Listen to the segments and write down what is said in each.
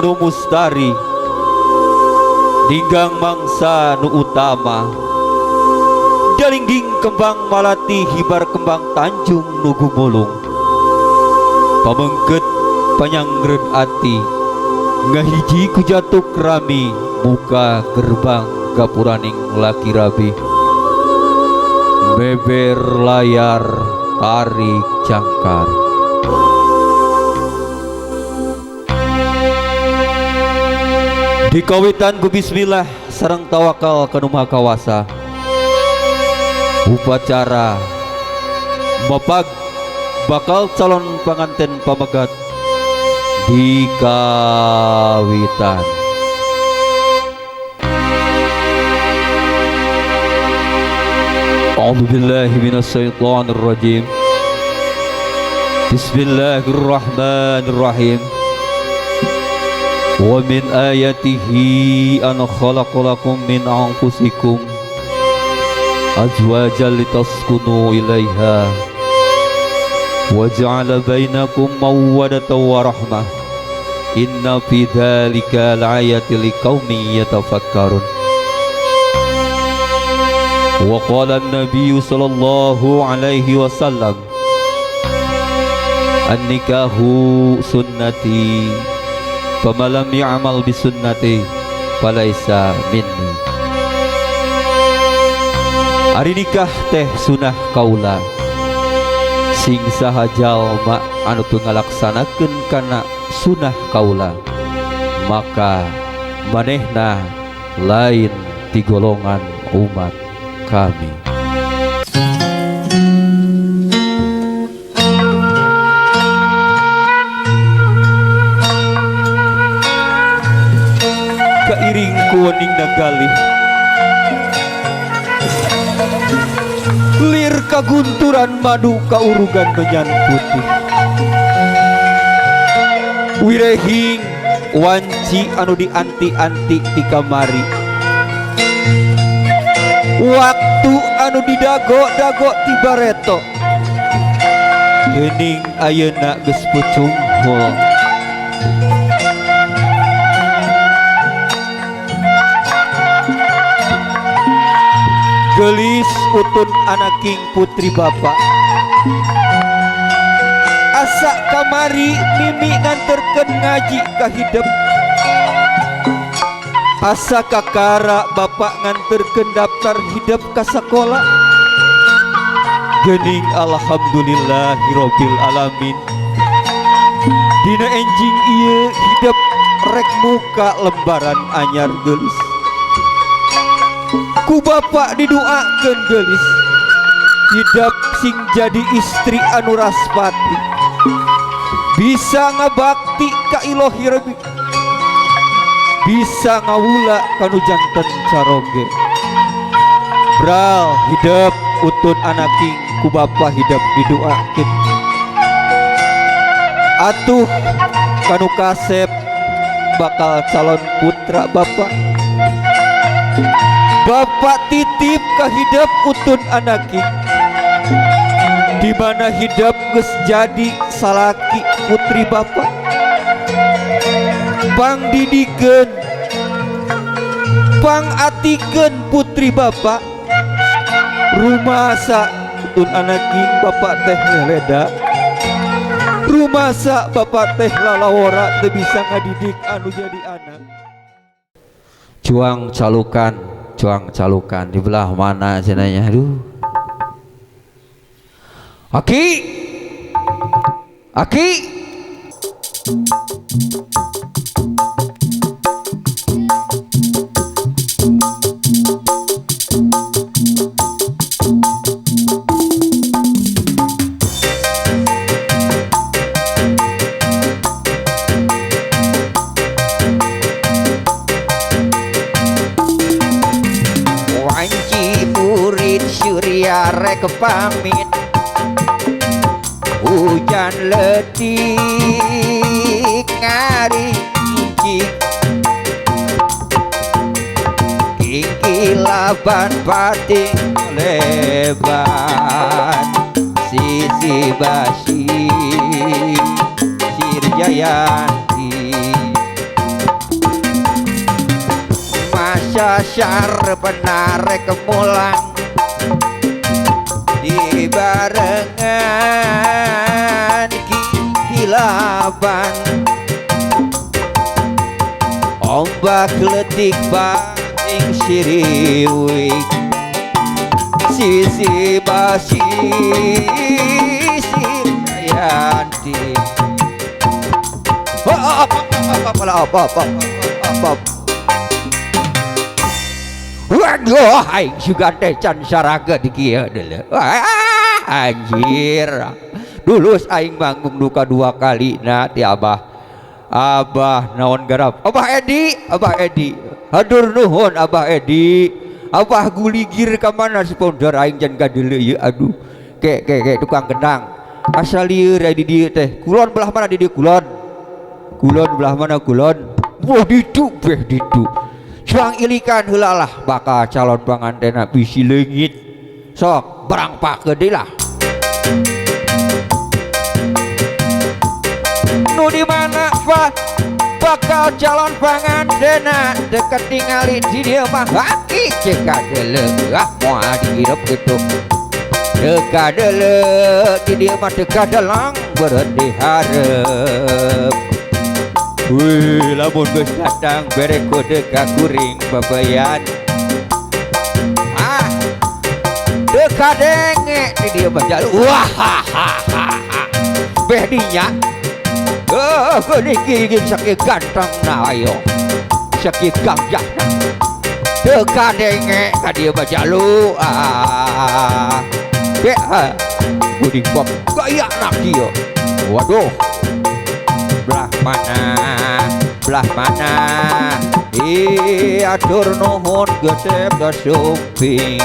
nu mustari, ninggang mangsa nu utama. Dalingging kembang malati hibar kembang tanjung nu gumulung. Pamengket panyangreun ati, ngahiji ku jatuk rami, buka gerbang gapuraning laki rabi. Beber layar tarik jangkar. Dikawitan ku bismillah sareng tawakal ka Nu Maha Kawasa. Upacara mapag bakal calon panganten pamegat dikawitan. A'udzu billahi minasyaitonir rajim. Bismillahirrahmanirrahim. Wa min ayatihi an khalaqalakum min anfusikum azwajan litaskunu ilaiha wa ja'ala bainakum mawaddatan wa rahmah. Inna fi dzalika laayatin liqaumin yatafakkarun. Wa qala an-nabiy sallallahu alaihi wasallam, an-nikahu sunnati faman lam ya'mal bi sunnati falaisa minni. Ari nikah teh sunah kaula, sing saha jalma anu teu ngalaksanakeun kana sunah kaula maka manehna lain ti golongan umat kami. Kairing ku wening nagalih, lir kagunturan madu kaurugan menyan putih. Wirehing wanci anu dianti-anti di kamari, waktu anu didago-dago ti bareto, geuning ayeuna geus pucunghul. Gelis utun anaking putri bapak, asa kamari mimi nganterkeun ngaji ka hidep, asa kakara bapak nganterkeun daftar hidep ka sakola. Geuning alhamdulillahirabbil alamin, dina enjing ieu hidep rek muka lembaran anyar geulis. Ku bapak didoakeun geulis, hidep sing jadi istri anu raspati, bisa ngabakti ka Ilahi Rabbi, bisa ngawula kanu janten caroge. Bral hidep utun anaking ku bapa hidep didoakeun. Atuh kanu kasep bakal calon putra bapak. Bapak titip ka hidep utun anaking, di mana hidep geus jadi salaki putri bapak. Pangdidikeun, pangatikeun putri bapak. Rumasa utun anaking bapak teh leleda, rumasa bapak teh lalawora teu bisa ngadidik anu jadi anak. Cuang calukan, cuang calukan di belah mana cenanya? Aduh. Aki, aki. Rek pamit hujan letik ngaringkik, kingkilaban pating leban sisi basi Sirjayanti. Mangsa sarep narek mulang dibarengan kilaban ombak letik bating siriwik sisi basisir Jayanti. Waduh, aing juga teh can saraga di kieu deuleu. Wah, anjir. Dulus aing manggung duka dua kali na ti Abah. Abah naon garap? Abah Edi, Abah Edi. Hatur nuhun Abah Edi. Abah guligir ka mana sponsor aing can kadeuleu ieu aduh. Ke ke ke tukang kendang. Asal lieur di dieu teh. Kulon belah mana di dieu kulon? Kulon belah mana kulon? Wah ditu beh ditu. Suang ilikan heula lah bakal calon pangantena bisi leungit. Sok barang pakeun deui lah. Nu di mana Pak? Bakal calon pangantena deket tingali di dieu mah haki cek kadeuleu. Ah moal dihirup kitu. Teu kadeuleu di dieu mah teu kadelang beureut dihareup. Wih, lamun geus datang bere kode ka kuring babayan. Ah, teu kadenge di dieu mah jalu. Wah, ha, ha, ha, ha. Beh dinya. Oh, geuning giging sakieu ganteng na ayo. Sakieu gangjahna. Teu kadenge ka dieu mah jalu. Ah. Beh, ah. Geuning pop gaya na kieu. Waduh. Belah mana, belah mana, ih atur nuhun gesep gesumping.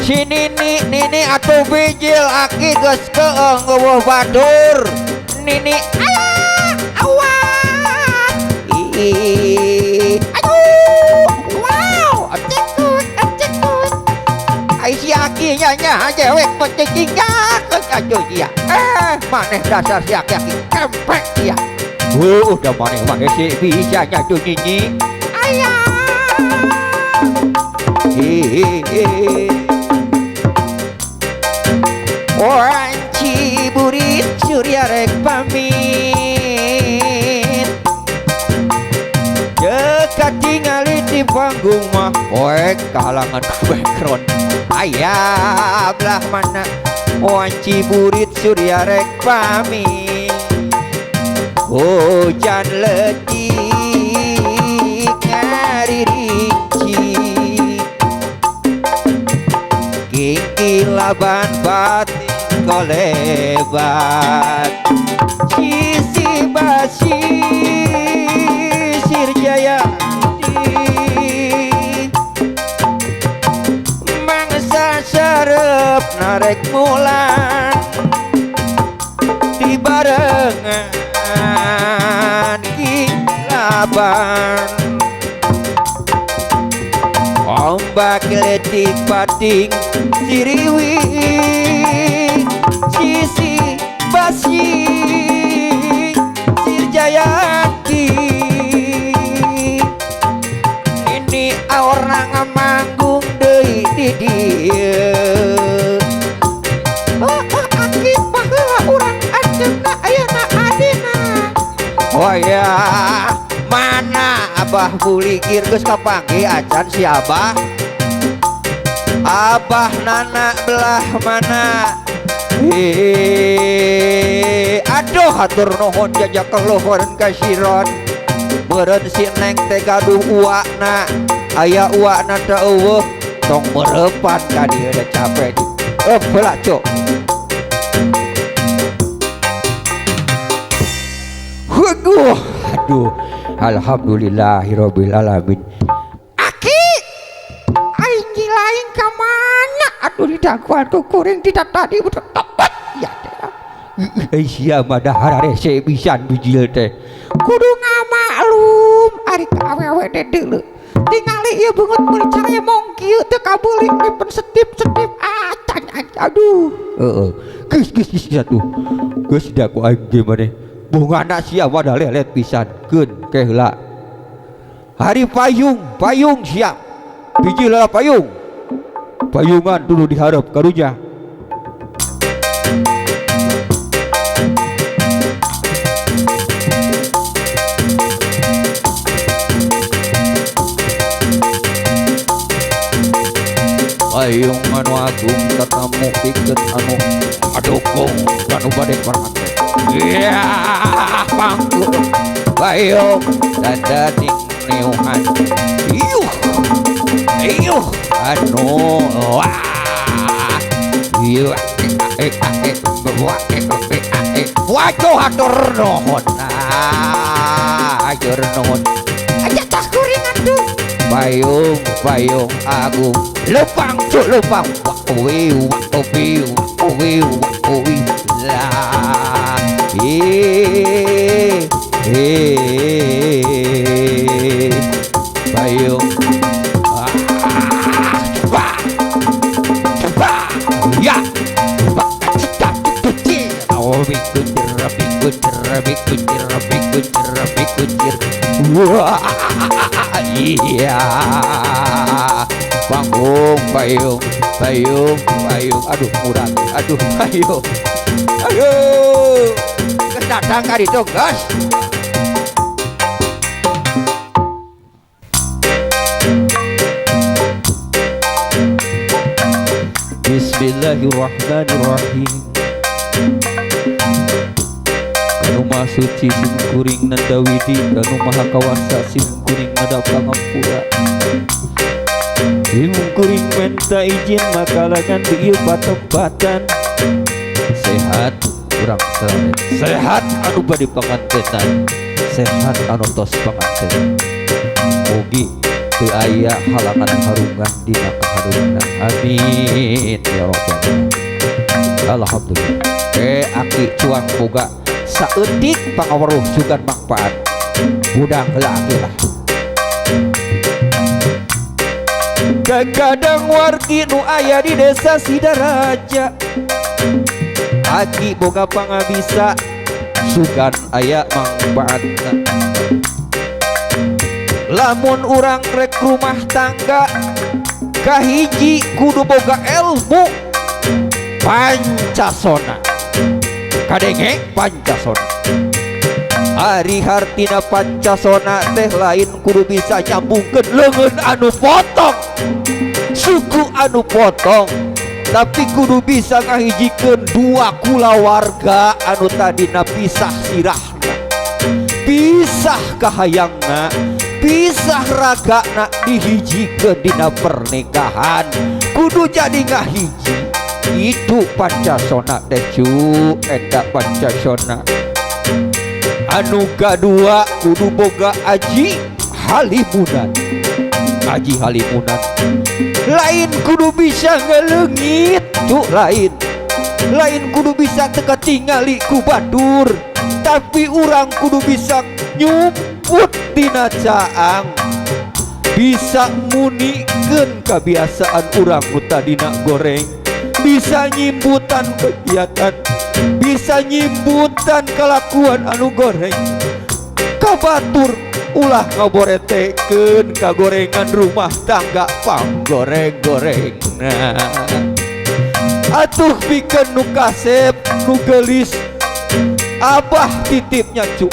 Si nini nini atuh bijil aki geus keung eueuh batur. Nini alah awas, ih aduh wow cekut cekut. Ai si aki nya nya jewek pecicingnya aduh dia. Maneh dasar si aki-aki kempek dia. Udah maneh maneh si bisa nyatu nini. Ayah. Wanci burit surya rek pamit. Dekat tingali di panggung mah poek kahalangan background. Ayah belah mana wanci burit surya rek pamit. Hujan letik ngaririnci kingki laban batin kolebat sisi basisir Jayanti mangsa sarep narek mulan dibarengan kilaban ombak letik pating siriwi sisi basisir Jayanti. Ini orang manggung deui di dieu. Oh, aki baheula urang anjeunna ayeuna adina. Oh ya, mana Abah bulikir geus kapanggih acan si Abah. Abah nana belah mana? Aduh hatur nuhun jajak keluhur kasiron. Meureun si Neng teh gaduh uakna. Aya uakna teh eueuh tong meurepan ka dieu da capek. Heula cuk. Aduh, aduh, alhamdulillahirabbil alamin. Aki, aing lain ka mana? Aduh didaguan ku kuring tidak tadi betul tepat ya teh. Sia mah dahar rese pisan bijil teh. Kudu ngamaklum ari ka awewe teh deuleu. Tingali ieu beungeut meuli caremong kieu teu kabeuli lipen setip-setip acan aduh. Heeh. Geus geus geus atuh. Geus da ku aing ge maneh. Bungana sia mah da lelet pisan. Keun ke heula. Hari payung, payung siap. Biji lah payung. Payungan dulu diharap karunya. Payung anu agung tatamu pikeun anu adukung anu bade panganten. Iya, pangku payung dadaning niuhan. Iuh. Iuh anu wah. Iuh waduh hatur nuhun. Hatur nuhun. Aja tas kuring atuh. Payung payung agung lupang cuk lupang wi wi wi wi la e e payung wah wah ya wah iya panggung payung payung payung aduh murah aduh payung aduh kedatang kali itu gas. Bismillahirrahmanirrahim. Kanu maha suci sim kuring nandawidi, kanu maha kawasa sim kuring ngadap pangampura. Sim kuring menta izin makalangan di ieu patempatan. Sehat urang selamet, sehat anu bade pangantenan, sehat anu tos panganten. Mugi teu aya halangan harungan dina kaharungan. Amin ya rabbal alamin. Alhamdulillah. Aki cuang boga saeutik pangaweruh sugan manfaat. Budang heula aki lah. Kadang wargi nu aya di desa Sidaraja, aki boga pangabisa sugan aya manfaatna. Lamun urang rek rumah tangga kahiji kudu boga ilmu pancasona. Kadenge pancasona. Ari hartina pancasona teh lain kudu bisa nyambungkeun leungeun anu potong, suku anu potong, tapi kudu bisa ngahijikeun dua kulawarga anu tadina pisah sirahna, pisah kahayangna, pisah ragana dihijikeun dina pernikahan. Kudu jadi ngahiji. Itu pancasona teh cu, eta pancasona. Anu kadua kudu boga aji halimunan. Aji halimunan lain kudu bisa ngeleungit cu, lain lain kudu bisa teu katingali ku batur, tapi urang kudu bisa nyumput dina caang, bisa munikeun kabiasaan urang nu tadina goreng, bisa nyimbutan kegiatan, bisa nyimbutan kelakuan anu goreng kabatur. Ulah ngaboretekeun kagorengan rumah tangga panggoreng-gorengna. Atuh pikeun nu kasep nu geulis, abah titipnya cu,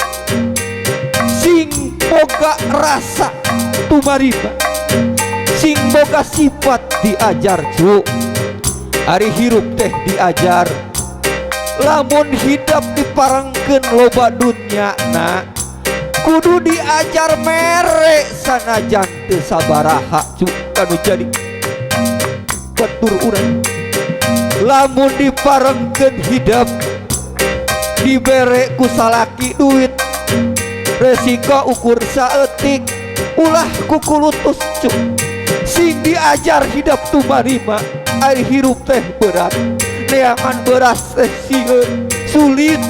sing boga rasa tumariba, sing boga sifat diajar cu. Ari hirup teh diajar, lamun hidap diparengkeun loba dunya na kudu diajar mere sanajan teu sabaraha cu anu jadi batur urang. Lamun diparengkeun hidap dibere ku salaki duit, resiko ukur saeutik, ulah kukulutus cu. Sing diajar hidap tumarima. Ari hirup teh berat, neangan beras teh sieun sulit,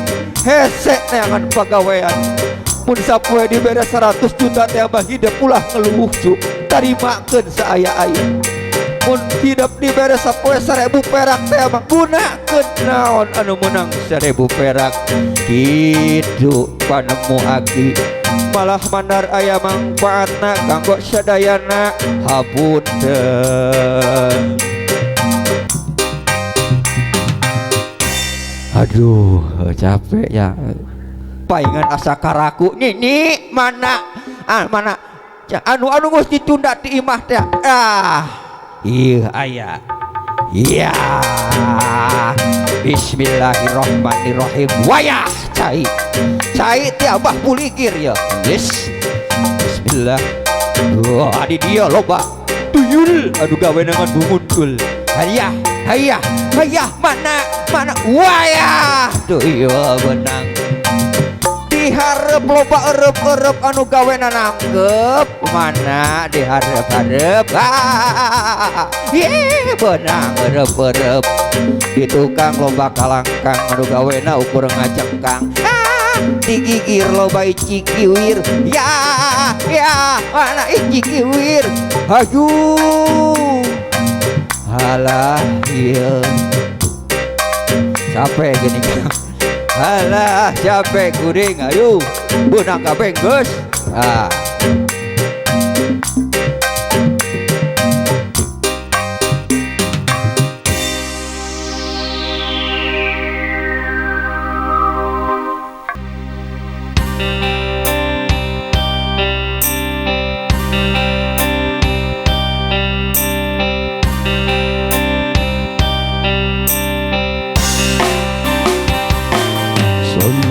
hese neangan pagawean. Mun sapoe dibere 100 juta teh mah hidup ulah ngeluh cu, tarimakeun saaya-aya. Mun hidup dibere sapoe 1000 perak teh mah gunakeun naon anu meunang 1000 perak. Kitu panemu aki. Malah mandar aya mangfaatna kanggo sadayana hapunten. Aduh, capek ya. Paingan asa karaku nini mana? Ah, mana? Anu anu geus ditunda ti imah teh. Ah, ieu aya. Iya. Bismillahirrahmanirrahim. Wayah cai. Cai teh abah puligir ya. Yes. Bismillah. Wah, di dia loba. Tuyul anu gawe nangan bungundul. Hayah, hayah, hayah mana? Mana? Wayah tuyul benang. Diharep loba erep-erep anu gawe nanangkep mana diharep-harep ye benang erep-erep di tukang loba kalangkang anu gawena ukur ngacengkang digigir loba icikiwir ya ya mana icikiwir hayu halah ieu capek gini. Alah capek kuring ayo benang kabeh geus. Ah.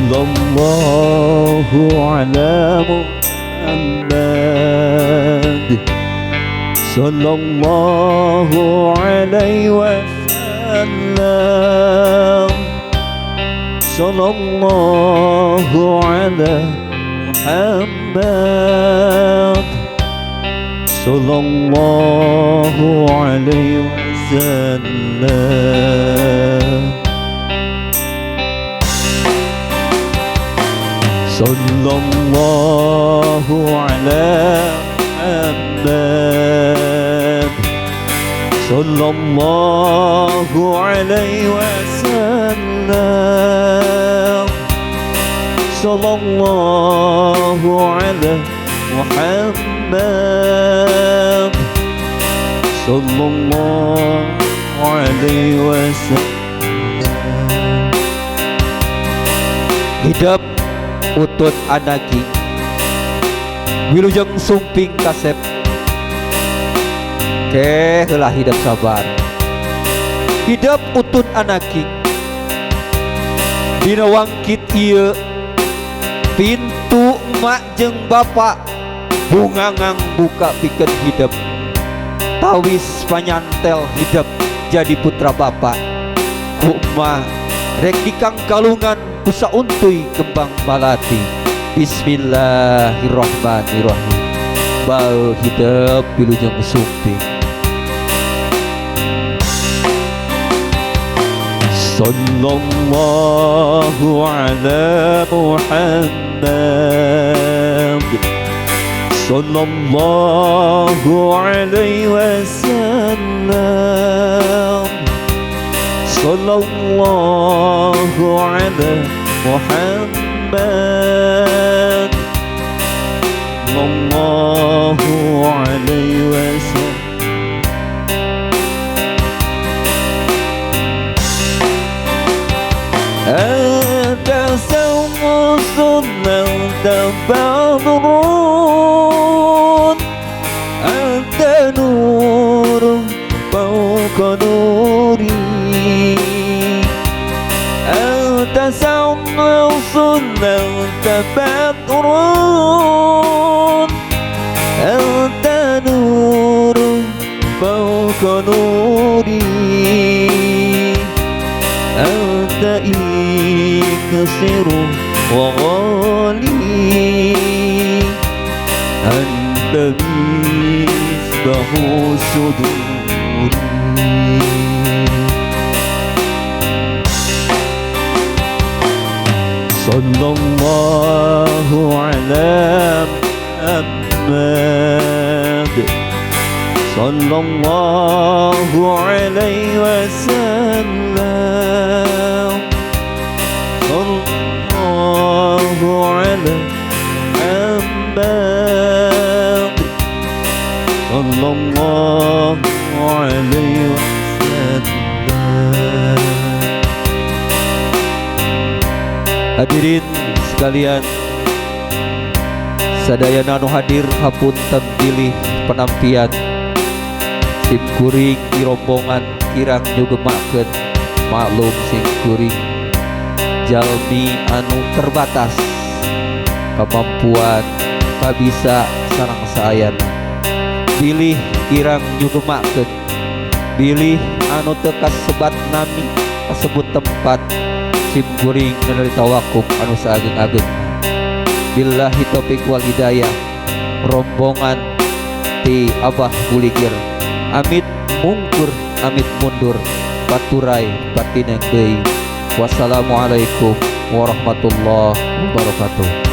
Sallallahu ala Muhammad, sallallahu alaihi wasallam, sallallahu ala Muhammad, sallallahu alaihi wasallam. Sallallahu ala Muhammad, sallallahu alaihi wasallam, sallallahu ala Muhammad, sallallahu alaihi wasallam. Hidup utut anaki wilujeng sumping kasep ke heula hidup sabar hidup utut anaki dina wangkit ieu pintu emak jeung bapak bungangang buka pikeun hidup tawis panyantel hidup jadi putra bapak ku emak rek dikang kalungan kusa untuy kembang malati. Bismillahirrahmanirrahim. Bau hidup wilujeng sumping. Sallallahu ala Muhammad, sallallahu alaihi wasallam, sallallahu ala Muhammad, sallallahu alaihi wasallam. Anta sawsun anta badrun, anta nurun fawqa nuri, anta sawsun anta badrun, anta nurun fawqa nuri, anta iksiru wa ghali, anta misbahu suduri. Sallallahu ala Muhammad, sallallahu alaihi wasallam, sallallahu ala Hadirin sekalian, sadayana anu hadir hapunten bilih penampian sim kuring di rombongan kirang nyugemakeun, maklum sim kuring jalmi anu terbatas kemampuan kabisa sareng saayana, bilih kirang nyugemakeun, bilih anu teu kasebat nami kasebut tempat, sim kuring ngendali tawakup anu saageng-ageng. Billahi taufik wal hidayah, rombongan ti Abah Buligir amit mungkur amit mundur, paturay patineng deui. Wassalamualaikum warahmatullahi wabarakatuh.